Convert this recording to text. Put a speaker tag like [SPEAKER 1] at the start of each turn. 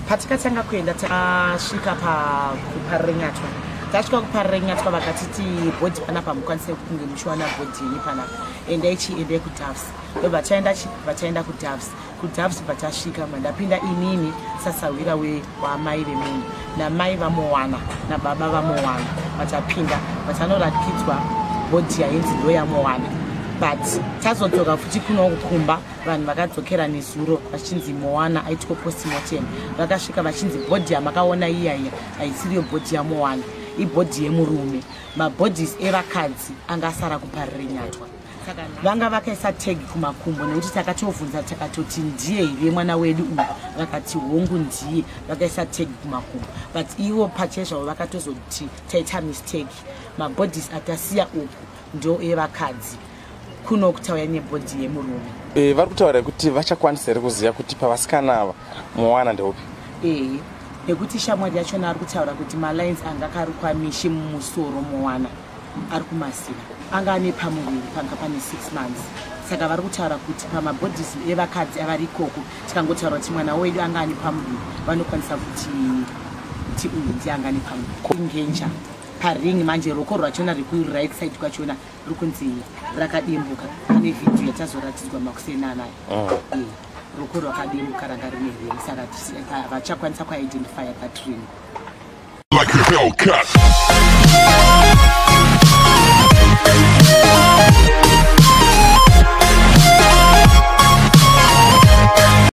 [SPEAKER 1] Patikatanga kuenda, tasvika pakuParirenyatwa. Tasvika kuParirenyatwa, vakatiti body panapa mukwanise kunge muchiwana body yenyu panapa, endai chi endai kuDoves. Ndobva taenda chi vataenda kuDoves. KuDoves bva tasvika, mandapinda inini sasahwira wamai vemunhu, namai vaMowana nababa vaMowana. Vatapinda, vatanoratidzwa body yainzi ndo yaMowana. But tazodzoka futi kuno kumba, vanhu vakadzokera nezuro vachinzi Mowana aitwa postmortem. Vakasvika vachinzi body yamakaona iyaiya haisiriyo body yaMowana, ibody yemurume. Mabodies evakadzi anga asara kuParirenyatwa. Saka vanga vakaisa tag kumakumbo, nekuti takatovhunza, takatoti, "Ndiye here mwana wedu uyu?" Vakati, "Hongu, ndiye." Vakaisa tag kumakumbo, but ivo pachezvavo vakatozoti, "Taita mistake, mabodies atasiya uku ndo evakadzi, kuno kutauya nebody yemurume."
[SPEAKER 2] Vari kutaura kuti vachakwanisa here kuziva kuti pavasikana ava Mowana ndeupi?
[SPEAKER 1] Ehe, nekuti shamwari yachona ari kutaura kuti malines anga akarukwa mishe mumusoro Mowana ari kumasira, anga ane pamuviri panga pane 6 months. Saka vari kutaura kuti pamabodies evakadzi avari ikoko, tikangotaura kuti mwana wedu anga ane pamuviri, vanokwanisa kuti uyu ndiye anga ane pamuviri. Ngenja paring manje, roko rwachona rekuright side kwachona ruri kunzi rakadimbuka. Pane vhidhiyo yatazoratidzwa makuseni anaya. Roko rwakadimbuka, ranga rine ring, saka vachakwanisa kuidentifya that ring.
[SPEAKER 3] Like a Hellcat.